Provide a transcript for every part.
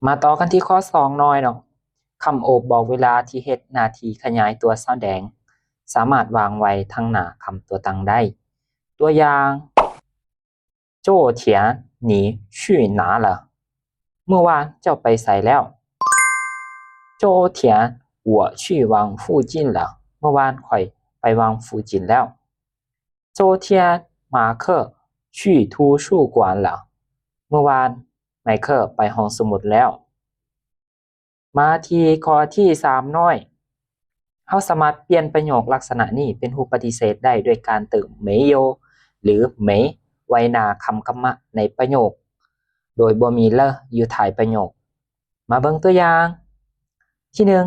ມາຕໍ່ກັນທີ່ຂໍ້ສອງໜ້ອຍເນາະ. ຄຳໂອບບອກເວລາທີ່ເຮັດໜ້າທີ່ຂະຫຍາຍຕົວສະແດງ ສາມາດວາງໄວ້ທາງໜ້າຄຳຕົວຕັ້ງໄດ້. ຕົວຢ່າງ 昨天你去哪了? ເມື່ອວານເຈົ້າໄປໃສແລ້ວ? 昨天我去王府井了. ເມື່ອວານຂ້ອຍໄປວັງຟູຈິນແລ້ວ. 昨天马克去图书馆了. ເມື່ອວານໄມເຄິນໄປຫ້ອງສະໝຸດແລ້ວ. ມາທີ່ຂໍ້ທີສາມໜ້ອຍ. ເຮົາສາມາດປ່ຽນປະໂຫຍກລັກສະນະນີ້ເປັນຮູບປະຕິເສດໄດ້ດ້ວຍການເຕີມ没有 ຫຼື 没 ໄວ້ໜ້າຄຳກຳມະໃນປະໂຫຍກ ໂດຍບໍ່ມີ了ຢູ່ທ້າຍປະໂຫຍກ. ມາເບິ່ງຕົວຢ່າງທີໜຶ່ງ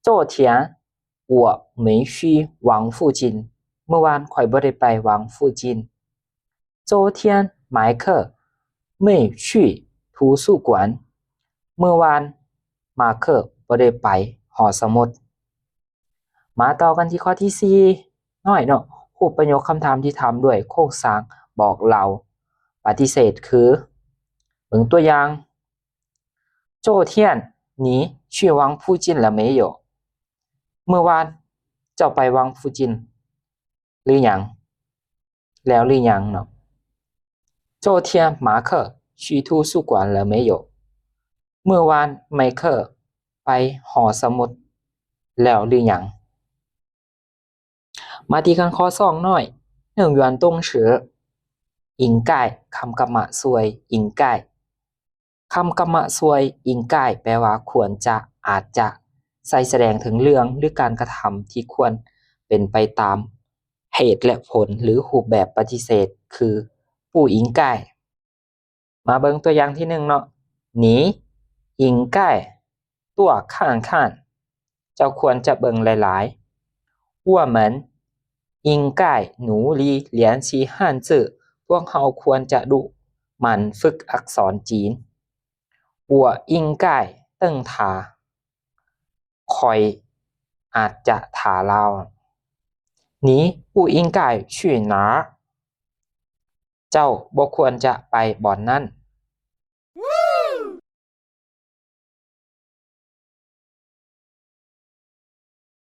昨天我没去王府井. ເມື່ອວານຂ້ອຍບໍ່ໄດ້ໄປວັງຟູຈິນ. 昨天马克没去图书馆. ເມື່ອວານມາເຄິນບໍ່ໄດ້ໄປຫໍສະໝຸດ. ມາຕໍ່ກັນທີ່ຂໍ້ທີສີ່ໜ້ອຍເນາະ. ຮູບປະໂຫຍກຄຳຖາມທີ່ຖາມດ້ວຍໂຄງສ້າງບອກເລົ່າປະຕິເສດຄື ເບິ່ງຕົວຢ່າງ 昨天你去王府井了没有? ເມື່ອວານເຈົ້າໄປວັງຟູຈິນຫຼືຍັງ ແລ້ວຫຼືຍັງເນາະ. 昨天马克去图书馆了没有? ເມື່ອວານໄມເຄິນໄປຫໍສະໝຸດແລ້ວຫຼືຍັງ? ມາຕິກັນຂໍ້ສອງໜ້ອຍ. 应援动词 应该 ຄຳກຳມະຊ່ວຍ 应该. ຄຳກຳມະຊ່ວຍ 应该 ແປວ່າຄວນຈະ, ອາດຈະ ໃຊ້ສະແດງເຖິງເລື່ອງ ຫຼື ການກະທຳທີ່ຄວນເປັນໄປຕາມເຫດ ແລະ ຜົນ ຫຼື ຮູບແບບປະຕິເສດ ຄື 不应该. ມາເບິ່ງຕົວຢ່າງທີໜຶ່ງເນາະ. 你应该多看看. ເຈົ້າຄວນຈະເບິ່ງຫຼາຍໆ. 我们应该努力练习汉字. ພວກເຮົາຄວນຈະດຸໝັ່ນຝຶກອັກສອນຈີນ. 我应该等他. ຂ້ອຍອາດຈະຖ້າລາວ. 你不应该去哪儿. ເຈົ້າບໍ່ຄວນຈະໄປບ່ອນນັ້ນ.